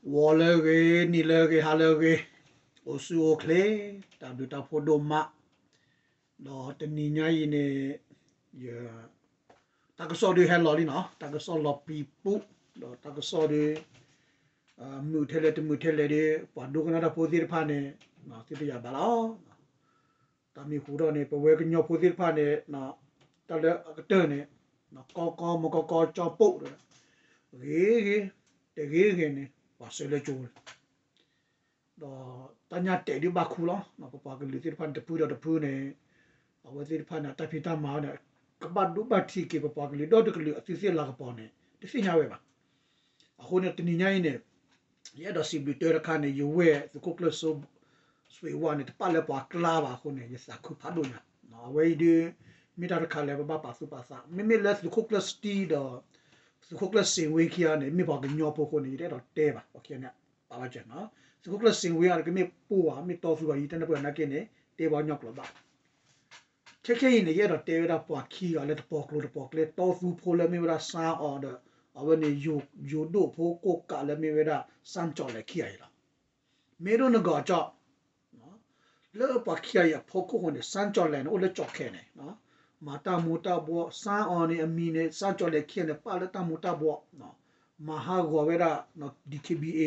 ဂီၤလၢအဂ့ၤ, နံၤလၢအဂ့ၤ, ဟါလၢအဂ့ၤ, အိၣ်ဆူၣ်အိၣ်ချ့, တၢ်ဘျုးတၢ်ဖှိၣ်ဒိၣ်မး, ဒီးတနံၤညါအံၤန့ၣ် ယ တၢ်ကစီၣ်ဒုးဟဲလီၤလံနီၤ, တၢ်ကစီၣ်လီၤပံၤပူၤ, ဒီးတၢ်ကစီၣ်ဒုး မုာ်ထဲလဲၣ်တမုာ်ထဲလဲၣ်ဒီး ပှၤဒိကနၣ်တၢ်ဖိသ့ၣ်တဖၣ်န့ၣ် သုတယာ်ဘၣ်လီၤ. တၢ်မ့ၢ်ဟူထီၣ်န့ၣ် ပဝဲကညီဖိသ့ၣ်တဖၣ်န့ၣ် တၢ်လၢအကတၢၢ်န့ၣ် ကီကီမကီကီကၠီပိၣ်ဒီး ဂ့ၤဂ့ၤ တဂ့ၤဂ့ၤန့ၣ် ပှၤဆှၢလၢကၠိလီၤ. ဒီးတၢ်ညၣ်တဲာ်ဒုးဘၣ်ခူလီၤ. ပပှၤကလုာ်သ့ၣ်တဖၣ်န့ၣ် တဖုဒီးတဖုန့ၣ် အဝဲသ့ၣ်တဖၣ်န့ၣ် အတၢ်ဖံးတၢ်မၤန့ၣ် ကဘၣ်ဒိဘၣ်ထံးက့ၤ ပပှၤကလုာ်ဒီတကလုာ်အသူးသ့ၣ်လၤကပီၤန့ၣ် တသ့ၣ်ညါဝဲဘၣ်. အဃိန့ၣ် တနံၤညါအံၤန့ၣ် ယအဲၣ်ဒိးစံးဘျုးတၢ်တခါန့ၣ် ယဝဲၢ်သုးခိၣ်ကျၢၢ်စိ စွ့ၤဝါန့ၣ် တပာ်လၢပှၤကျါဘၣ်အဃိန့ၣ် ယသးခုဖးဒိၣ်ညါ. အဝဲအံၤဒုး မ့ၢ်တၢ်တခါလၢပဘၣ်ပာ်သူၣ်ပာ်သး မ့မ့ၢ်လၢသုးခိၣ်ကျၢၢ်စတံဒီး သုးခိၣ်ကျၢၢ်စ့ၣ်ဝ့ခံဂၤန့ၣ် မ့ၢ်ပှၤကညီဖိအဃိန့ၣ် ယတအဲၣ်ဒိးတဲဘၣ် ပှၤခံဂၤန့ၣ် ပာ်ဘၣ်စၢၤနီၤ. သုးခိၣ်ကျၢၢ်စ့ၣ်ဝ့အံၤန့ၣ် ကမ့ၢ်ပိၢ်ဘၣ် မ့ၢ်တီသူဘၣ် ယတဲနၢ်ပှဲၤနာ်က့န့ၣ် တဲပှၤကညီကျိာ်ဘၣ်. ခဲခဲအံၤန့ၣ် ယအဲၣ်ဒိးတဲဝဲဒၣ်ပှၤခံဂၤလၢတပီၤကျိၤတပီၤကျဲ တီသူဖိလၢမ့ၢ်ဝဲဒၣ် စၣ်အီၤဒီး အဝဲန့ၣ် ယိၤဒိၣ်ဖိကိးကးလၢမ့ၢ်ဝဲဒၣ် စၣ်ကၠီၣ်လဲၣ်ခံဂၤအံၤလီၤ. မ့ၢ်ဒိၣ်နဂီၢ်ကၠီ လၢပှၤခံဂၤအံၤအဖီခိၣ်ဃိန့ၣ် စၣ်ကၠီၣ်လဲၣ်န့ၣ် အိၣ်လၢကၠီၣ်ခဲန့ၣ် မၤတၢ်မူၤတၢ်ဘှီး စၣ်အီၤန့ၣ် အမံၤန့ၣ် စၣ်ကၠီၣ်လဲၣ်ခံဂၤန့ၣ် ပာ်လၢတၢ်မူၤတၢ်ဘှီး မၤဟးဂီၤဝဲဒၣ် DKBA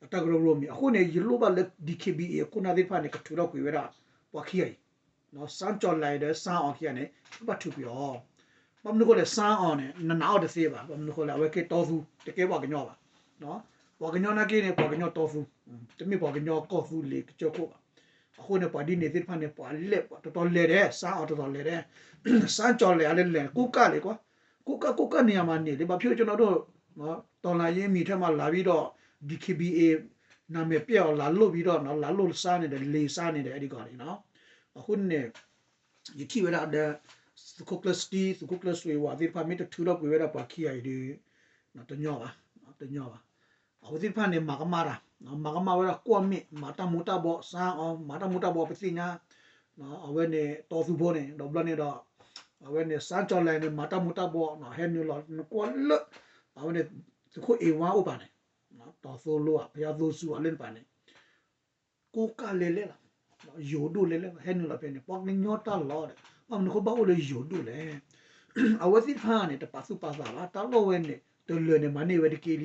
အတၢ်ကရၢကရိမံၤ အဃိန့ၣ် ယလိၣ်ဘၣ်လၢ DKBA အခိၣ်နၢ်သ့ၣ်တဖၣ်န့ၣ် ကထုးထီၣ်ကွံာ်ဝဲဒၣ် ပှၤခံဂၤအံၤ စၣ်ကၠီၣ်လဲၣ်ဒီးစၣ်အီၤခံဂၤန့ၣ် ကဘၣ်ထုးကွံာ်အီၤ. ဘၣ်မနုၤဃိလဲၣ် စၣ်အီၤန့ၣ် နနာ်အီၤတသ့ဘၣ်. ဘၣ်မနုၤဃိလဲၣ် အဝဲကဲတီသူ တကဲပှၤကညီဘၣ်. ပှၤကညီနာ်က့န့ၣ် ပှၤကညီတီသူ တမ့ၢ်ပှၤကညီကီၢ်သူလ့ၤကစၢၢ်ခိၣ်ဘၣ်. အဃိန့ၣ် ပှၤဒ်န့ၣ်သ့ၣ်တဖၣ်န့ၣ် ပှၤလဲၣ် ပှၤတတီလဲၤဒဲး စၣ်အီၤတတီလဲၤဒဲး စၣ်ကၠီၣ်လဲၣ်အါလဲၣ်လဲၣ် ကိးကးလဲၣ်ကွၢ် ကိးကးကိးကးန့ၣ်ယမၤန့ၢ်လံ ဘၣ်ဖဲကၠီနီၣ်ဒိၣ် တီၢ်လၢယမံၤထဲမၤလၤဝံၤဒီး DKBA နမဲာ်ပျဲအီၤလၤလိၣ်ဝံၤဒီး လၤလိၣ်စၢ်န့ၣ်ဒီး လ့ၤစၢ်န့ၣ်ဒီး အဲဒံကီးန့ၣ်နီၤ. အဃိန့ၣ် ယထံၣ်ဝဲဒၣ်ဒီး သုးခိၣ်ကျၢၢ်စတံ သုးခိၣ်ကျၢၢ်စွ့ၤဝးသ့ၣ်တဖၣ် မ့ၢ်တထုးထီၣ်ကွံာ်ဝဲဒၣ်ပှၤခံဂၤအံၤဒီး တညီဘၣ်, တညီဘၣ်. အဝဲသ့ၣ်တဖၣ်န့ၣ် မၤကမၣ်တၢ်, မၤကမၣ်ဝဲဒၣ်ကွီၢ်မ့ၢ် မၤတၢ်မူၤတၢ်ဘှီး စၢ်အီၤ မၤတၢ်မူၤတၢ်ဘှီးပသ့ၣ်ညါ, အဝဲန့ၣ် တီသူဖိန့ၣ် ဒီးဘျီန့ၣ်ဒီး အဝဲန့ၣ် စၢ်ကၠီၣ်လဲၣ်န့ၣ် မၤတၢ်မူၤတၢ်ဘှီး ဟဲနုာ်လီၤနကွၢ်လၢ အဝဲန့ၣ် သုးခိၣ်အ့ဝါအိၣ်ပာ်န့ၣ် တီသူလိဧါ ဘုရားသူဆူဧါ လၢန့ၣ်ပာ်န့ၣ် ကိးကးလဲၤလဲၣ်လီၤ, ယိၤဒိၣ်လဲၤလဲၣ်လီၤ ဟဲနုာ်လီၤဖဲန့ၣ် ပှၤကညီတၢ်လီၢ်ဒီး ဘၣ်မနုၤဃိဘၣ်အိၣ်လၢယိၤဒိၣ်လဲၣ်. အဝဲသ့ၣ်တဖၣ်န့ၣ် တပာ်သူၣ်ပာ်သးဘၣ် တၢ်လီၢ်ဝဲန့ၣ် တလၢာ်န့ၣ် မၤန့ၢ်ဝဲတက့ၢ်လ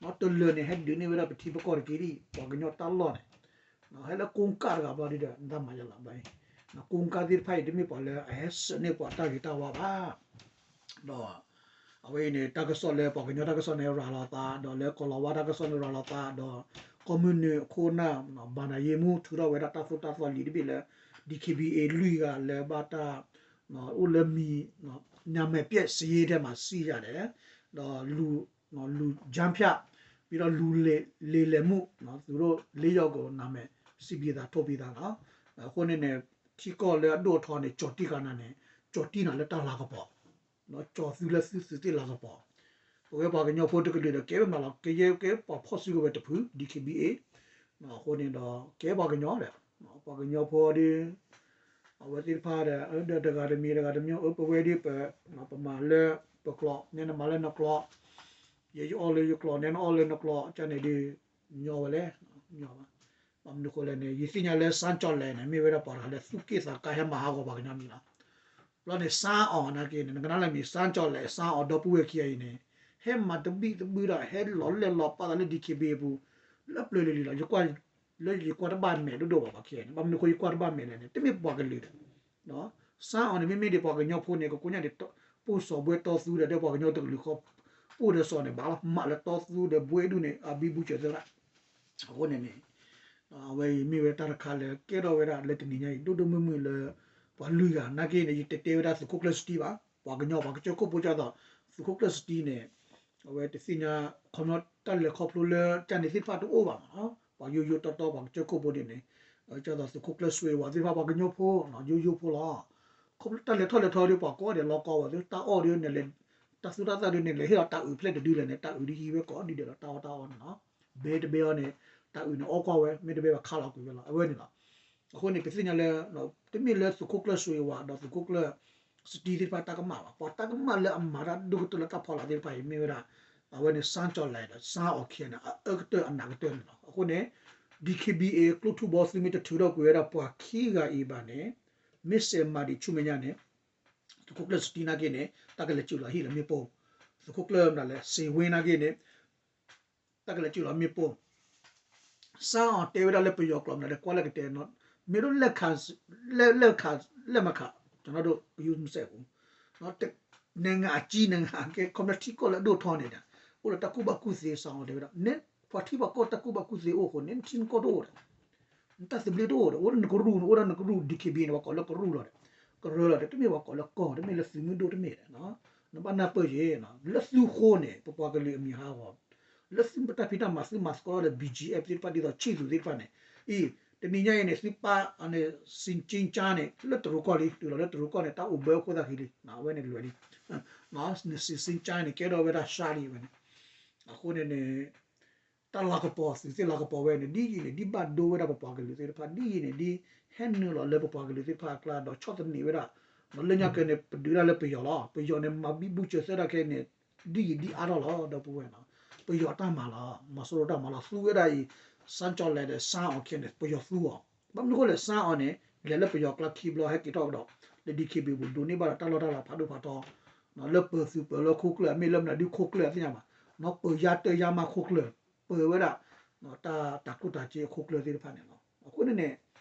ံ, တလၢာ်န့ၣ် ဟဲဒုးန့ၢ်ဝဲဒၣ်ပထံပကီၢ်တက့ၢ်လံ ပှၤကညီတၢ်လီၢ်န့ၣ် ဟဲလၢကိးကးတဂၤဘျီဒီး နတၢ်မၤယလီၤဘၣ်အံၤ, ကိးကးသ့ၣ်တဖၣ်အံၤ တမ့ၢ်ပှၤလၢအဟဲစၢးန့ၢ်ပှၤတၢ်ဂ့ၤတၢ်ဝါဘၣ် ဒီး အဝဲအံၤန့ၣ် တၢ်ကစီၣ်လၢပှၤကညီတၢ်ကစီၣ်န့ၣ်ရၤလီၤသး ဒီးလၢကီၢ်လီၤဝါတၢ်ကစီၣ်န့ၣ်ရၤလီၤသး ဒီး ကီၢ်မုၢ်နုာ်အခိၣ်နၢ် ဘၣ်နၤယ့မူ ထုးထီၣ်ဝဲဒၣ်တၢ်သိၣ်တၢ်သီလံာ်တဘ့ၣ်လၢ DKBA လွံၢ်ဂၤလၢဘၣ်တၢ် အိၣ်လၢမံၤ နာမည်ပျက်စာရင်းထဲမှာ ရှိရတယ်, ဒီးလူ လူကြားဖြတ် ပြီးတော့ လူလိမ်လည်မှု သူတို့လေးယောက်ကို နာမည် စံးပြီးသား ထုတ်ပြီးသားနော်. အဃိန့ၣ်န့ၣ် ထံကီၢ်လၢအဒိၣ်အထီန့ၣ် ကၠီၣ်တံၢ်ဃာ်နၤန့ၣ် ကၠီၣ်တံၢ်နၤလၢတၢ်လၤကပီၤ ကၠီၣ်သုလၢသုသုးသ့ၣ်လၤကပီၤ, ပဝဲပှၤကညီဖိတကလုာ်ဒီး ကဲဝဲမးလီၤ ကယဲကဲပှၤဖီၣ်စုကဝဲၤတဖု DKBA, အဃိန့ၣ်ဒီး ကဲပှၤကညီဒီး ပှၤကညီဖိဒီး အဝဲသ့ၣ်တဖၣ်ဒီး ဒီးတဂၤတမံၤတဂၤတမံၤ အၢ ပဝဲဒ်ပ ပမၤလၢပကျိာ် နဲနမၤလၢနကျိာ်, ယဲယအီၣ်လၢယကျိာ် နဲနအီၣ်လၢနကျိာ် ကန့ၣ်ဒီး ညီဝဲလဲၣ်, ညီဘၣ်. ဘၣ်မနုၤဃိလဲၣ်န့ၣ် ယသ့ၣ်ညါလၢ စမ်းကျော်လဲၣ်န့ၣ် မ့ၢ်ဝဲဒၣ်ပှၤတဂၤလၢသူၣ်က့ၣ်သးကါ ဟဲမၤဟးဂီၤပှၤကညီမံၤလီၤ. ဘျီန့ၣ် စမ်းအောင်နာ်က့န့ၣ် နကနၣ်လၢမံၤ စမ်းကျော်လဲၣ် စမ်းအောင် ဒီပုၢ်ဝဲၢ်ခံဂၤအံၤန့ၣ် ဟဲမၤတဘံၣ်တဘုၣ်ဒီး ဟဲလီၤလဲၣ်လီၤပာ်သးလၢ DKBA အပူၤ လၢပျၢၤလံၤလံၤလီၤ. ယကွၢ်လၢယကွၢ်တဘၣ်မဲာ်ဒိၣ်ဒိၣ်ဘၣ်ပှၤခံဂၤန့ၣ် ဘၣ်မနုၤဃိယကွၢ်တဘၣ်မဲာ်လဲၣ်န့ၣ် တမ့ၢ်ပှၤကလုာ်ဒီး စမ်းအောင်န့ၣ် မ့မ့ၢ်ဒ်ပှၤကညီဖိန့ၣ် ကကိညၣ်ဒ် ပိၢ်စီၤဘှဲတီသူဒီး ပှၤကညီတကလုာ်ဃီ ပိၢ်ဒီးစီၤန့ၣ် ဘၣ်လီၤ မးလၢတီသူဒီးဘှဲဒူၣ်န့ၣ် အဘံဘူစၢၤသၢဒၣ် အဃိန့ၣ်န့ၣ် အဝဲအံၤမ့ၢ်ဝဲတၢ်တခါလၢ ကဲထီၣ်ဝဲဒၣ်လၢတနံၤညါအံၤ ဒိၣ်ဒိၣ်မုၢ်မုၢ်လၢ ပှၤလွံၢ်ဂၤနာ်က့န့ၣ် ယတတဲဝဲဒၣ်သုးခိၣ်ကျၢၢ်စတံဘၣ် ပှၤကညီပှၤကစၢၢ်ခိၣ်ဖိကၢ်သိး သုးခိၣ်ကျၢၢ်စတံန့ၣ် အဝဲတသ့ၣ်ညါ ခီပညီ တၢ်လဲၤခီဖျိလၢကန့ၣ်သ့ၣ်တဖၣ်တအိၣ်ဘၣ်မး ပှၤယိယိတီတီပှၤကစၢၢ်ခိၣ်ဖိဒ်န့ၣ် ကၢ်သိးသုးခိၣ်ကျၢၢ်စွ့ဝဲသ့ၣ်တဖၣ်ပှၤကညီဖိ ယိယိဖိလီၤ ခီဖျိတၢ်လဲၤထီၣ်လဲၤထီဒီး ပှၤကိးဂၤဒဲးလီၤကီဝဲ တၢ်အီၣ်ဒ်န့ၣ်လဲၤ တၢ်သူတၢ်သၣ်ဒ်န့ၣ် လဲၤဟ့ၣ်လီၤတၢ်အုးဖျဲၣ်တဒုလဲၣ်န့ၣ် တၢ်အုးဒ်ဟံးဝဲကိးဒ်ဒဲးလီၤ တၢ်အီၣ်တၢ်အီန့ၣ်လီၤ ဘဲတဘဲအီၤန့ၣ် တၢ်အုးန့ၣ်အီၣ်ကွၢ်ဝဲ မ့ၢ်တဘဲဘၣ်ခးလီၤကွံာ်ဝဲလီၤ အဝဲန့ၣ်လီၤ အဃိန့ၣ် ပသ့ၣ်ညါလၢ တမ့ၢ်လၢသုးခိၣ်ကျၢၢ်စွ့ဝဲဒီးသုးခိၣ်ကျၢၢ်စတံသ့ၣ်တဖၣ်တၢ်ကမၣ်ဘၣ် ပှၤတၢ်ကမၣ်လၢအမၤတၢ်ဒိၣ်ကတၢၢ်လၢတၢ်ဖီလာ်သ့ၣ်တဖၣ်အံၤ မ့ၢ်ဝဲဒၣ် အဝဲန့ၣ် စၣ်ကၠီၣ်လဲၣ်ဒီး စၣ်အီၤခံဂၤန့ၣ် အအၢကတၢၢ်အနးကတၢၢ်န့ၣ်လီၤ. အဃိန့ၣ် DKBA ကျိၣ်ထူဘီ သုမ့ၢ်တထုးထီၣ်ကွံာ်ဝဲဒၣ်ပှၤခံဂၤအံၤဘၣ်န့ၣ် မ့ၢ်စဲးမၤဒံးဆူမဲာ်ညါန့ၣ် သုးခိၣ်ကျၢၢ်စတံနာ်က့န့ၣ် တၢ်ကလဲၤစုၣ်လီၤဟံၣ်လၢမ့ၣ်ပိၢ်, သုးခိၣ်ကျၢၢ်မတၤလဲၣ် စ့ဝ့နာ်က့န့ၣ် တၢ်ကလဲၤစုၣ်လီၤမ့ၣ်ပိၢ်, စၣ်အီၤတဲဝဲဒၣ်လၢပယီၤကျိာ်မတၤလဲၣ် ကွၢ်လၢကတဲနီၤ, မ့ၢ်ဒိၣ်လဲၣ်ခး လဲၣ်ခး လဲၣ်မခး ကျွန်တော်တို့ ကယူးမစဲးဘူး, နငါအကြီး နငါအကဲ ခီပညီထံကီၢ်လၢအဒိၣ်ထီန့ၣ်ဒီး အိၣ်လၢတၢ်ကူၣ်ဘၣ်ကူၣ်သ့ စၣ်အီၤတဲဝဲဒၣ် နပှၤထံပှၤကီၢ်တၢ်ကူၣ်ဘၣ်ကူၣ်သ့အိၣ်အဃိန့ၣ် နထံနကီၢ်တအိၣ်ဒီး နတၢ်သဘျ့တအိၣ်ဒီး အိၣ်ဒၣ်နကရူၢ်န့ၣ် အိၣ်ဒၣ်နကရူၢ် DKBA န့ၣ် ပှၤကိးလၢကရူၢ်လီၤဒီး ကရၢလီၤဒီး တမ့ၢ်ပှၤကိးလၢကီၢ် တမ့ၢ်လၢသုးမုၢ်ဒိၣ်တမ့ၢ်ဒီး နဘၣ်နၢ်ပၢၢ်ယဲၢ် လၢသုဃိန့ၣ် ပပှၤကလုာ်အမံၤဟးဂီၤ လၢသုပတၢ်ဖံးတၢ်မၤ သုမၤသကိးဒီး BGF သ့ၣ်တဖၣ် ဒ်သိးဆံၣ်သူးသ့ၣ်တဖၣ်န့ၣ် အံၤ တနံၤညါအံၤန့ၣ် သုပၢ်န့ၣ် စံကၠကၠါန့ၣ် လၢတရူးကီၢ်လံ တုၤလီၤလၢတရူးကီၢ်န့ၣ် တၢ်အိၣ်ဘၢအခိၣ်သၣ်ခံလံ အဝဲန့ၣ်လွဲၢ်လံ နစံကၠါန့ၣ် ကဲထီၣ်ဝဲဒၣ်ရှါလံဝဲန့ၣ် အဃိန့ၣ်န့ၣ် တၢ်လၤကပီၤ သုးသ့ၣ်လၤကပီၤဝဲန့ၣ် ဒ်အံၤန့ၣ် ဒ်ဘၣ်ဒိဝဲဒၣ်ပပှၤကလုာ်သ့ၣ်တဖၣ် ဒ်အံၤန့ၣ် ဒ်ဟဲနုာ်လီၤလၢပပှၤကလုာ်သ့ၣ်တဖၣ်အကျါ ဒီးဆီၣ်သနံးဝဲဒၣ် လၢညါက့န့ၣ် ပဒုးဒၣ်လၢပယီၤလီၤ. ပယီၤန့ၣ် မၤဘံဘူစၢၤသၢဒၣ်ခဲအံၤန့ၣ် ဒ်ယံာ်ဒ်အါထီၣ်လီၤ ဒီပုၢ်ဝဲၢ်နီၤ. ပယီၤအတၢ်မၤလီၤ. မီၤစိရိၤတၢ်မၤလီၤ. သူဝဲဒၣ်အံၤ စၣ်ကၠီၣ်လဲၣ်ဒီးစၣ်အီၤခဲန့ၣ် ပယီၤသူအီၤ. ဘၣ်မနုၤအဃိလဲၣ် စၣ်အီၤန့ၣ် လဲၤလၢပယီၤကျါခံဘျီ ဟဲက့ၤထီၣ်ကဒီး လၢ DKBA ပူၤ ဒိးန့ၢ်ဘၣ်ဒီးတၢ်လီၢ်တၢ်လၤဖးဒိၣ်ဖးထီ လၢပၢၤသုးပၢၤလၢခိၣ်ကျၢၢ် အမ့ၢ်လၢမနုၤဒုးခိၣ်ကျၢၢ်သ့ၣ်ညါဘၣ်, ပၢၤယါတၢၢ်ယါမါခိၣ်ကျၢၢ်, ပၢၤဝဲဒၣ် တၢ်တၤကျိၣ်တၤစ့အခိၣ်ကျၢၢ်သ့ၣ်တဖၣ်န့ၣ်လီၤ. အဃိန့ၣ်န့ၣ်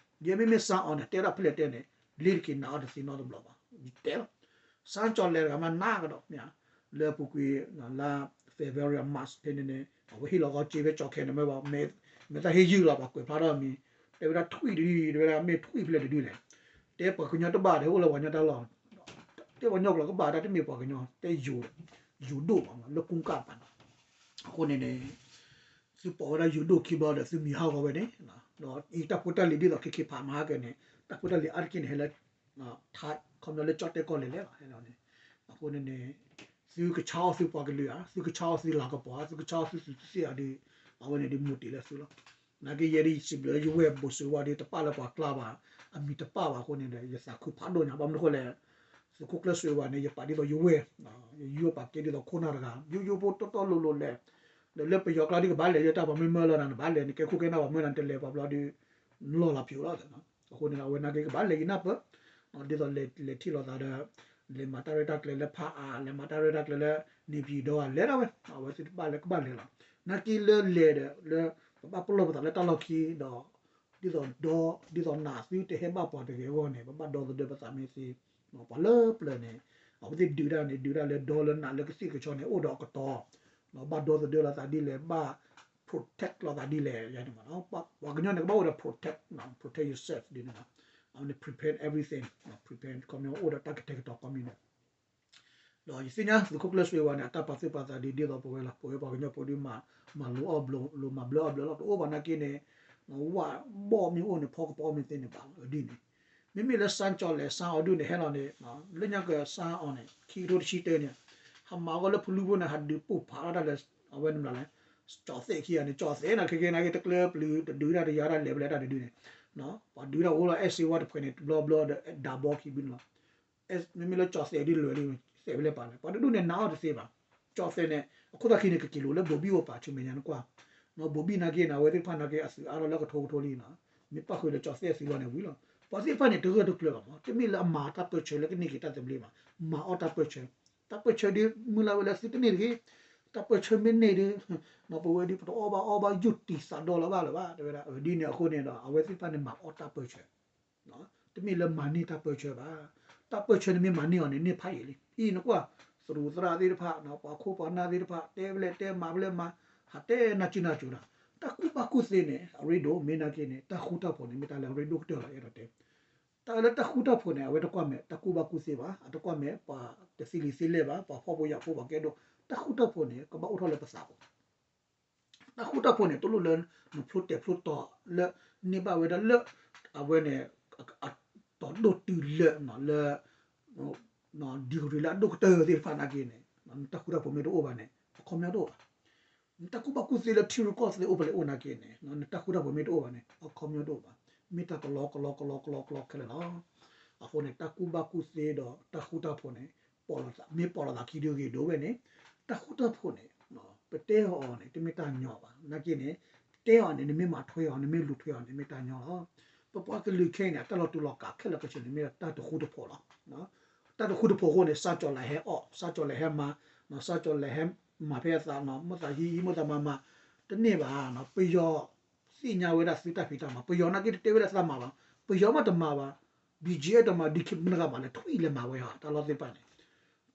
ယဲမ့မ့ၢ်စၣ်အီၤန့ၣ် တဲဒၣ်ဖဲလဲၣ်တဲန့ၣ် လ့တက့ၤနာ်အီၤတသ့နီတဘျီဘၣ်. ယတဲလီၤ စၣ်ကၠီၣ်လဲၣ်တဂၤမးနးကဒီးမ့ၢ်ဧါ, လၢအပူၤကွံာ် လါ February March ဖဲန့ၣ်န့ၣ် အဝဲဟ့ၣ်လီၤဂီၤစ့ဖဲကၠီခဲန့ၣ်မ့ၢ်ဘၣ်, မ့ၢ်တၢ်ဟ့ၣ်ယုၢ်လီၤ ပှၤကွဲးဖျါထီၣ်မံၤ, တဲဝဲဒၣ်ထွံၣ်တဒု တဲဝဲဒၣ်မ့ၢ်ထွံၣ်ဖဲလဲၣ်တဒုလဲၣ်, တဲပှၤကညီတဘၣ်ဒီး အိၣ်လၢပှၤကညီတၢ်လီၢ် တဲပှၤကညီကျိာ်ကဘၣ်တၢ်တမ့ၢ်ပှၤကညီ တဲယိၤ ယိၤဒိၣ်မး လၢကူကၣ်ပၤန့ၣ်, အဃိန့ၣ်န့ၣ် သုပိာ်ဝဲဒၣ်ယိၤဒိၣ်ခံဘျီဒီး သုမံၤဟးဂီၤဝဲန့ၣ်, ဒီးအံၤတၢ်ဖိတၢ်လံၤဒ်သိး ခဲကဲဖးမၤဟါက့န့ၣ် တၢ်ဖိတၢ်လံၤအါတက့ၢ်န့ၣ် ဟဲလၢ ခီပညီလၢကၠီၣ်တဲၣ်ကီၢ်လဲၣ်လဲၣ်လီၤ. အဃိန့ၣ်န့ၣ် သုကဆါအီၣ်သုပှၤကလုာ်ဧါ, သုကဆါအီၣ်သုလၤကပီၤဧါ, သုကဆါအီၣ်သုသုးသုသ့ၣ်ဧါဒီး အဝဲန့ၣ်ဒုးမူတ့ၢ်လၢသုလီၤ. နာ်က့ယဲဒၣ်ယစံးဘျုး ယဝဲၢ်ဘိၣ်စၢၤဝါဒီး တပာ်လၢပှၤကျါဘၣ်, အမံၤတပာ်ဘၣ်အဃိန့ၣ်ဒီး ယသးခုဖးဒိၣ်ညါ ဘၣ်မနုၤအဃိလဲၣ်, သုးခိၣ်ကျၢၢ်စံးဝဲန့ၣ် ယပာ်ဒ်သိးယဝဲၢ်, ယိယိပာ်ကဲဒ်သိးခိၣ်နၢ်တဂၤ, ယိယိဖိတီတီလိၤလိၤလဲၣ်, ဒီးလၢပယီၤကျါဒ်ကဘၣ်လဲၤယတၢ်ပှၤမ့ၢ်မၢလီၤနၤ နဘၣ်လဲၤ နကဲခိၣ်ကဲနၢ်ပှၤမၢနၤ နတလဲၤပှၤဘျီဒီး နလီၢ်လီၤဖျိးလီၤ. အဃိန့ၣ် အဝဲနာ်က့ကဘၣ်လဲၤယနၢ်ပၢၢ်, ဒ်သိးလဲၤထံၣ်လိာ်သးဒီး လဲၤမၤတၢ်ရဲၣ်တၢ်ကျဲၤလၢဖးအါ, လဲၤမၤတၢ်ရဲၣ်တၢ်ကျဲၤလၢ နေပြည်တော် လဲၤဒၣ်ဝဲ, အဝဲသ့ၣ်တဘၣ်လဲၤကဘၣ်လဲၤလီၤ. နာ်က့လၢလဲၤဒီး လၢ ပဘၣ်ပလီၢ်ပသးလၢတၢ်လီၢ်ခံဒီး ဒ်သိးဒီ ဒ်သိးနးသုတဟဲဘၣ်ပှၤတဂ့ၤအဂီၢ်န့ၣ် ပဘၣ်ဒီသဒၢပသးမ့ၢ်သ့, ပှၤလၢပျၢၤန့ၣ် အဝဲသ့ၣ်ဒုးတၢ်န့ၣ် ဒုးတၢ်လၢဒီလၢနးလၢကသံၣ်ကဆီန့ၣ် အိၣ်ဒီးအကတီၢ်, ဘၣ်ဒီသဒၢလိာ်သးဒ်လဲၣ်, ဘၣ် protect လိာ်သးဒ်လဲၣ်, ပှၤကညီန့ၣ် ကဘၣ်အိၣ်ဒီး protect, protect yourself ဒ်န့ၣ်လီၤ. အဝဲန့ၣ် prepare everything, prepare ခီပညီအိၣ်ဒီးတၢ်ကတဲာ်ကတီၤခီပညီန့ၣ် ဒီးယသ့ၣ်ညါသုးခိၣ်ကျၢၢ်စံးဝဲန့ၣ် အတၢ်ပာ်သူၣ်ပာ်သးဒ် ဒ်သိးပဝဲလီၤ. ပဝဲပှၤကညီဖိဒုး မၤလိအီၣ်ဘျိ လိၤမၤဘျၢအီၣ်ဘျၢလီၤ. တအိၣ်ဘၣ်နာ်က့န့ၣ် ဝၣ်ဘီၣ်မ့ၢ်အိၣ်န့ၣ် ဖီကပီၤမ့ၢ်သ့န့ၣ်ဘၣ်လီၤ. ဒ်န့ၣ် မ့မ့ၢ်လၢစၣ်ကၠီၣ်လဲၣ် စၣ်အီၤဒုန့ၣ် ဟဲလီၤန့ၣ် လၢညါကစၣ်အီၤန့ၣ် ခံကထိတဆံတၢန့ၣ် ဟးမၤအီၣ်လၢဖလူဖိန့ၣ် ဟးဒုးပိၢ်ဖးထီၣ်တၢ်လၢ အဝဲန့ၣ်မနုၤလဲၣ် ကၠီၣ်သဲးခံဂၤန့ၣ် ကၠီၣ်သဲးန့ၣ် ခဲကဲနာ်က့ တကျၢပျုၤတဒုတၢ်တယၤတၢ်လဲၤဖဲလဲၣ်တၢ်တဒုန့ၣ် ပှၤဒုးတၢ်အိၣ်လီၤ အဲၣ်စ့ဝါတဖှဲးန့ၣ် တဘျီဘျီဒီး ဒးဘီခံဘုန့ၣ်လီၤ. မ့မ့ၢ်လၢကၠီၣ်သဲးဒ်လဲၣ်လံ သဲးဖဲလဲၣ်ပာ်လဲၣ် ပှၤတဒူၣ်န့ၣ် နာ်အီၤတသ့ဘၣ်. ကၠီၣ်သဲးန့ၣ် အခိၣ်သၣ်ခံန့ၣ် ကက့ၤလိာ်လၢဘိၤဘံၣ်အိၣ်ပာ်ဆူမဲာ်ညါနကွၢ်, ဘိၤဘံၣ်နာ်က့န့ၣ် အဝဲသ့ၣ်တဖၣ်နာ်က့ အသုးအါထီၣ်လၢကထိကထိလံနီၤ, မ့ၢ်ပၣ်ဃုာ်လၢကၠီၣ်သဲးသုးလီၤန့ၣ်ဝံၤလီၤ. ပှၤသ့ၣ်တဖၣ်န့ၣ် တဂၢၢ်တကျၢၤဘၣ်မး, တမ့ၢ်လၢအမၤတၢ်ပၢၢ်ဆၢလၢကန့ၢ်က့ၤတၢ်သဘျ့ဘၣ်, မၤအီၣ်တၢ်ပၢၢ်ဆၢ, တၢ်ပၢၢ်ဆၢဒ်မုၢ်လၢ်ဝဲလၢသုတန့ၢ်တဂ့ၤ, တၢ်ပၢၢ်ဆၢမ့ၢ်န့ၢ်ဒီး ပဝဲဒ်ပတအီၣ်ဘၣ်အီဘၣ်ယိၣ်တံၢ်သးဒီလီၤဘၣ်လၢၤဘၣ် တဲဝဲဒၣ်, ဒ်န့ၣ်အဃိန့ၣ်ဒီး အဝဲသ့ၣ်တဖၣ်န့ၣ် မၤအီၣ်တၢ်ပၢၢ်ဆၢ တမ့ၢ်လၢမၤန့ၢ်တၢ်ပၢၢ်ဆၢဘၣ်. တၢ်ပၢၢ်ဆၢန့ၣ်မ့ၢ်မၤန့ၢ်အီၤန့ၣ် န့ၢ်ဖးယံာ်လံ. အံၤနကွၢ် သရူးသရၣ်သ့ၣ်တဖၣ် ပှၤခိၣ်ပှၤနၢ်သ့ၣ်တဖၣ် တဲဖဲလဲၣ်တဲမၤဖဲလဲၣ်မၤ, ဟးတဲနၢ်စုနၢ်စူၤဒီး တၢ်ကူၣ်ဘၣ်ကူၣ်သ့န့ၣ် အရ့ဒိၣ်မ့ၢ်နာ်က့န့ၣ် တၢ်ဃူတၢ်ဖိးန့ၣ် မ့ၢ်တၢ်လၢအရ့ဒိၣ်ကတၢၢ်လီၤ အဲၣ်ဒိးတဲ တၢ်လၢတၢ်ဃူတၢ်ဖိးန့ၣ် အဝဲတကွၢ်မဲာ်တၢ်ကူၣ်ဘၣ်ကူၣ်သ့ဘၣ်, အတကွၢ်မဲာ်ပှၤတသ့လံာ်သ့လဲၢ်ဘၣ်, ပှၤဖှီၣ်ဖိယာ်ဖိပှၤကဲဒိၣ်, တၢ်ဃူတၢ်ဖိးန့ၣ် ကဘၣ်အိၣ်ထီၣ်လၢပသးပူၤ တၢ်ဃူတၢ်ဖိးန့ၣ် တလိၣ်လၢနဖျိတဲာ်ဖျိတီၤလၢ န့ၢ်ဘၣ်ဝဲဒၣ်လၢ အဝဲန့ၣ် အတီၤဒိၣ်တုၤလၢလၢ degree လၢအဒိၣ်ကတၢၢ်သ့ၣ်တဖၣ်နာ်က့န့ၣ် နတၢ်ဃူတၢ်ဖိးမ့ၢ်တအိၣ်ဘၣ်န့ၣ် အခီပညီတအိၣ်ဘၣ်. နတၢ်ကူၣ်ဘၣ်ကူၣ်သ့လၢထံရူၢ်ကီၢ်သဲးအိၣ်ဖဲလဲၣ်အိၣ်နာ်က့န့ၣ် နတၢ်ဃူတၢ်ဖိးမ့ၢ်တအိၣ်ဘၣ်န့ၣ် အခီပညီတအိၣ်ဘၣ်. မ့ၢ်တၢ်ကလီကလီကလီကလီကလီခဲလၢာ်လီၤ. အဃိန့ၣ် တၢ်ကူၣ်ဘၣ်ကူၣ်သ့ဒီးတၢ်ဃူတၢ်ဖိးန့ၣ် မ့ၢ်ပိာ်လီၤသးခံဒုဂ့ၤဒိၣ်ဝဲန့ၣ် တၢ်ဃူတၢ်ဖိးန့ၣ် ပတဲအီၤန့ၣ် တမ့ၢ်တၢ်ညီဘၣ်. နာ်က့န့ၣ် ပတဲအီၤန့ၣ် နမ့ၢ်မၤထွဲအီၤ နမ့ၢ်လူၤထွဲအီၤန့ၣ် မ့ၢ်တၢ်ညီလီၤ. ပပှၤကလုာ်ခဲအံၤန့ၣ် အတၢ်လီၤတူာ်လီၤကာ်ခဲလၢာ်ခဲဆ့န့ၣ် မ့ၢ်တၢ်တဃူတဖိးလီၤ. တၢ်တဃူတဖိးအဃိန့ၣ် စါကၠီၤလဲၣ်ဟဲအီၣ် စါကၠီၤလဲၣ်ဟဲမၤ စါကၠီၤလဲၣ်ဟဲမၤဖဲအသး မိၣ်သးဟံးဟံး မိၣ်သးမၤမၤ တန့ၢ်ဘၣ်. ပယီၤ သ့ၣ်ညါဝဲဒၣ်သုတၢ်ဖံးတၢ်မၤ ပယီၤနာ်က့တတဲဝဲဒၣ်သးမၤဘၣ်. ပယီၤမ့ၢ်တမၤဘၣ် ဘံၣ်ကၠံၣ်အဲၣ် တမၤ ဒံၣ်ခံ မနုၤဂၤမၤလဲၣ် ထွံၣ်လဲၤမၤဝဲဟီ တၢ်လီၢ်သ့ၣ်တဖၣ်န့ၣ်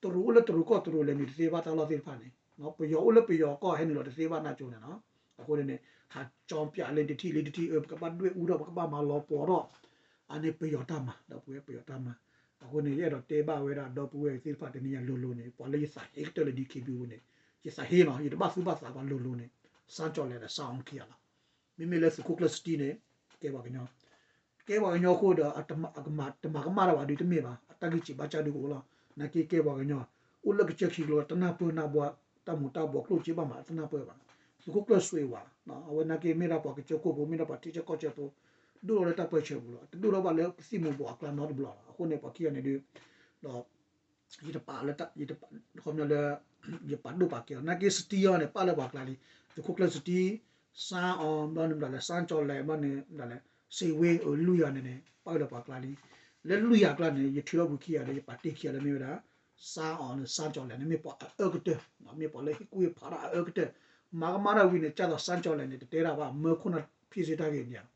တရူးအိၣ်လၢတရူးကီၢ်တရူးလဲၤနုာ်တသ့ဘၣ် တၢ်လီၢ်သ့ၣ်တဖၣ်န့ၣ် ပယီၤအိၣ်လၢပယီၤကီၢ်ဟဲနုာ်လီၤတသ့ဘၣ် နၢ်ကၠိန့ၣ်နီၤ. အဃိန့ၣ်န့ၣ် ဟးကၠီပၠးလၢတထံၣ်လၢတထံၣ် အၢ ပကဘၣ်ဒွဲၣ်အူထီၣ် ပကဘၣ်မၤလီၤပှီၤထီၣ် အန့ၣ်ပယီၤတၢ်မၤ ဒီပုၢ်ဝဲၢ် ပယီၤတၢ်မၤ. အဃိန့ၣ် ယအဲၣ်ဒိးတဲဘၣ်ဝဲဒၣ် ဒီပုၢ်ဝဲၢ်သ့ၣ်တဖၣ်တနံၤညါလိၤလိၤန့ၣ် ပှၤလၢယသးဟ့ကတၢၢ်လၢ DKBA န့ၣ် ယသးဟ့နီၤ ယတဘၣ်သူၣ်ဘၣ်သးပှၤလိၤလိၤန့ၣ် စါကၠီၤလဲၣ်ဒီး စါအီၤခံဂၤလီၤ. မ့မ့ၢ်လၢသုးခိၣ်ကျၢၢ်စတံန့ၣ် ကဲပှၤကညီ ကဲပှၤကညီအဃိဒီး အတမၤကမၣ်တၢ်ဘၣ်ဒုးတမ့ၢ်ဘၣ် အတၢ်ဂံၢ်စၢ်ဘါစၢ်ဒုးကအိၣ်လီၤ. နာ်က့ကဲပှၤကညီ အိၣ်လၢကစၢၢ်ခံကလိ တနၢ်ပၢၢ်နၢ်ဘှါ တၢ်မူၤတၢ်ဘှီးကျိၣ်စ့ဘၣ်မး တနၢ်ပၢၢ်ဘၣ်. သုးခိၣ်ကျၢၢ်စ့ဝဲ အဝဲနာ်က့မ့ၢ်ဒၣ်ပှၤကစၢၢ်ခိၣ်ဖိ မ့ၢ်ဒၣ်ပှၤထံဆၢကီၢ်ဆၢဖိ ဒိၣ်ထီၣ်လၢတၢ်ပၢဆှၢပူၤလီၤ. တဒိၣ်ထီၣ်ဘၣ်လၢပသံၣ်မူၤဘှီးအကျါနီတဘျီလီၤ. အဃိန့ၣ် ပှၤခံဂၤန့ၣ်ဒုး ဒီး ယတပာ်လၢ ယတပာ် ခီပညီလၢ ယပာ်ဒိၣ်ပာ်ကဲအီၤ နာ်က့စတံအီၤန့ၣ် ပာ်လၢပှၤကျါလံ. သုးခိၣ်ကျၢၢ်စတံ စါအီၤ ဘျီန့ၣ်မတၤလဲၣ် စါကၠီၤလဲၣ် ဘျီန့ၣ်မတၤလဲၣ် စ့ဝ့ အလွံၢ်ဂၤန့ၣ်န့ၣ် ပာ်ဝဲလၢပှၤကျါလံ. လၢလွံၢ်ဂၤကျါန့ၣ် ယထုးထီၣ်ပူၤခံဂၤဒီး ယပာ်တ့ၢ်ခံဂၤလၢမ့ၢ်ဝဲဒၣ် စါအီၤန့ၣ် စါကၠီၤလဲၣ်န့ၣ် မ့ၢ်ပှၤအအၢကတၢၢ် မ့ၢ်ပှၤလၢဟ့ၣ်ကူၣ်ဟ့ၣ်ဖးတၢ်အအၢကတၢၢ် မၤကမၣ်တၢ်ဝံၤန့ၣ် ကၢ်သိးစါကၠီၤလဲၣ်န့ၣ် တတဲတၢ်ဘၣ် မၢခိၣ်နၢ်ဖံးစ့တၢ်ဂ့ၤန့ၣ်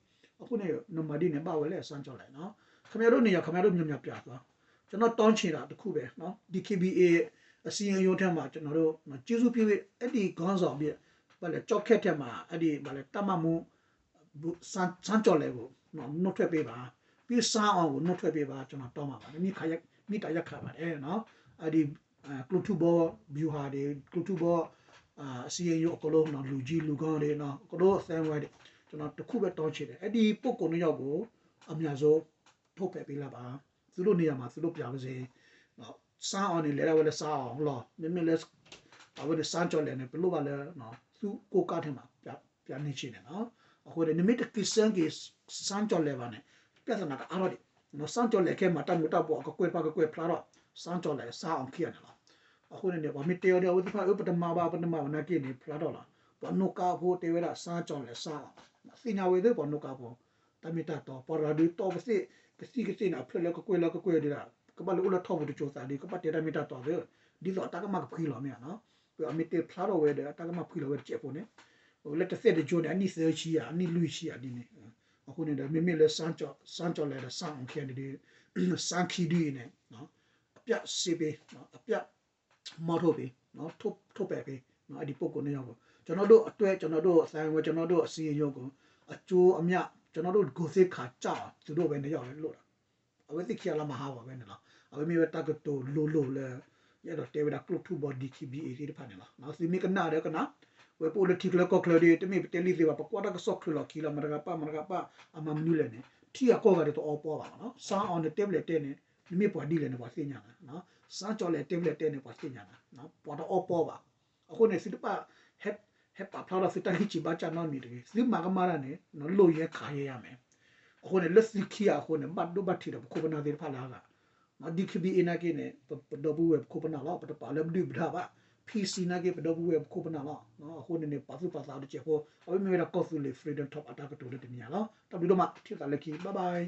အဃိန့ၣ် နမၤဒ်န့ၣ်ဘၣ်ဝဲလဲၣ် စါကၠီၤလဲၣ်နီၤ. ခင်ဗျားတို့နေရာ ခင်ဗျားတို့ မြန်မာပြည်သွား ကျွန်တော်တောင်းချင်တာတစ်ခုပဲနော် ဒီ DKBA အစည်းအရုံးထဲမှာ ကျွန်တော်တို့နော် ကျေးဇူးပြု အဲ့ဒီခေါင်းဆောင် ဘယ်လဲ ကျောက်ခက်ထဲမှာ အဲ့ဒီ ဘယ်လဲ တပ်မမှူး စန်းကျော်လဲကိုနော် နုတ်ထွက်ပေးပါ ပြီး စန်းအောင်ကို နုတ်ထွက်ပေးပါ ကျွန်တော်တောင်းပါပါ မေတ္တာရပ်ခံပါတယ်နော် အဲ့ဒီ ကျိုးထူးဘီ ဗျူဟာတွေ ကျိုးထူးဘီ စည်းရုံးအကုန်လုံးနော် လူကြီးလူကောင်းတွေနော် အကုန်လုံးအသိုင်းအဝိုင်းတွေ ကျွန်တော်တစ်ခုပဲတောင်းချင်တယ် အဲ့ဒီပုဂ္ဂိုလ်နှစ်ယောက်ကို အမြန်ဆုံးထုတ်ပယ်ပေးလိုက်ပါ သူတို့နေရာမှာ သူတို့ပြန်ပါစေ စန်းအောင်န့ၣ် လဲၤဒၣ်ဝဲလၢ စန်းအောင်လီၤ မ့မ့ၢ်လၢ အဝဲန့ၣ် စန်းကျော်လဲန့ၣ် ပလိၣ်ဘၣ်လၢ သူ့ကိုယ်ကားထဲမှာ ပြန်နေချင်တယ်နော် အဃိန့ၣ် နမ့ၢ်တကံစၢက့ၤ စန်းကျော်လဲဘၣ်န့ၣ် ပြဿနာကအါထီၣ်ဒံး စန်းကျော်လဲခဲမၤတၢ်မူၤတၢ်ဘှီးအကကွဲၢ်တဖၣ်ကကွဲၢ်ဖျါထီၣ် စန်းကျော်လဲ စန်းအောင်ခံဂၤန့ၣ်လီၤ အဃိန့ၣ်န့ၣ် ပှၤမ့ၢ်တဲအီၤဒီး အဝဲသ့ၣ်တဖၣ် အၢ ပတမၤဘၣ် ပတမၤဘၣ်နာ်က့န့ၣ် ဖျါထီၣ်လီၤ ပှၤနိးကါဖိတဲဝဲဒၣ် စန်းကျော်လဲ စန်းအောင် သ့ၣ်ညါဝဲသ့ၣ် ပှၤနိးကါဖိ တၢ်မ့ၢ်တၢ်တီ ပှၤရၤဒုးတီပသ့ၣ် ကသံၣ်ကသ့ၣ်န့ၣ် အဖျၢၣ်လၢကကွဲၢ်လၢကကွဲၢ်ဒၣ် ကဘၣ်လၢအိၣ်လၢထီၣ်ပူၤတစိၤသးဒီး ကဘၣ်တဲတၢ်မ့ၢ်တၢ်တီသ့ ဒ်သိးအတၢ်ကမၣ်ကဖှံလီၤမ့ၢ်ဧါနီၤ အမ့ၢ်တဲဖျါထီၣ်ဝဲဒီး အတၢ်ကမၣ်ဖှံလီၤဝဲတစဲးဖိန့ၣ် လၢတသ့ၣ်တကၠိန့ၣ် အနံၣ်သၢဆံဧါ အနံၣ်လွံၢ်ဆံဧါဒ်န့ၣ် အဃိန့ၣ်ဒီး မ့မ့ၢ်လၢ စန်းကျော်လဲဒီး စန်းအောင်ခံဂၤန့ၣ်ဒီး စန်းခံဒုအံၤန့ၣ် အပြတ်စ့ပေး အပြတ် မောင်းထုတ်ပေး ထုတ်ပယ်ပေး အဲ့ဒီပုဂ္ဂိုလ်နှစ်ယောက်ကို ကျွန်တော်တို့အတွက် ကျွန်တော်တို့အသိုင်းအဝိုင်း ကျွန်တော်တို့အစည်းအရုံးကို အကျိုးအမြတ် ကျွန်တော်တို့ဂုဏ်သိက္ခာကျအောင် သူတို့ပဲနှစ်ယောက်ပဲလွတ်တာ အဝဲသ့ၣ်ခံဂၤလၢမဟါဝဲန့ၣ်လီၤ အဝဲမ့ၢ်ဝဲတၢ်ကတိၤလိၤလိၤလၢ ယအဲၣ်ဒိးတဲဝဲဒၣ်ကျိၣ်ထူဘီ ဒီ DKBA သ့ၣ်တဖၣ်န့ၣ်လီၤ သုမ့ၢ်ကနၣ်ဒီးကနၣ် ဝဲပအိၣ်လၢထံချၢကီၢ်ချၢဒီး တမ့ၢ်ပတဲလံသ့ဘၣ် ပကွၢ်တၢ်ကစီၣ်ချၢလီၤခံလီၤ မတၤဂၤပာ် မတၤဂၤပာ် အမၤမနုၤလဲၣ်န့ၣ် ထံဂၤကီၢ်ဂၤဒီးတအီပီဘၣ်လီၤ စန်းအောင်န့ၣ် တဲဘျဲၣ်တဲန့ၣ် နမ့ၢ်ပှၤဒ်လဲၣ်န့ၣ် ပှၤသ့ၣ်ညါနၤ စန်းကျော်လဲ တဲဘျဲၣ်တဲန့ၣ် ပှၤသ့ၣ်ညါနၤ ပှၤတအီပီဘၣ် အဃိန့ၣ် သုတဘၣ် ဟဲပာ်ဖျါထီၣ်သုတၢ်ဂံၢ်စၢ်ဘါစၢ်နီတမံၤတဂ့ၤ သုမၤကမၣ်တၢ်န့ၣ် လိၣ်ယဲခးယဲယါမဲာ် အဃိန့ၣ် လၢသုခံဂၤအဃိန့ၣ် ဘၣ်ဒိဘၣ်ထံးဒီးပခိၣ်ပနၢ်သ့ၣ်တဖၣ်လၢအဂၤ DKBA နာ်က့န့ၣ် ပဒီပုၢ်ဝဲၢ်ပခိၣ်ပနၢ်လီၤ ပတပာ်လၢပဒုၣ်ပဒါဘၣ် PC နာ်က့ ပဒီပုၢ်ဝဲၢ်ပခိၣ်ပနၢ်လီၤ အဃိန့ၣ်န့ၣ် ပာ်သူၣ်ပာ်သးတစဲးဖိ အဝဲမ့ၢ်ဝဲဒၣ်ကီၢ်သူလ့ၤ Freedom Talk အတၢ်ကတိၤလၢတနံၤညါလီၤ တၢ်ဘျုးဒိၣ်မး ထံၣ်သးလၢခံ bye bye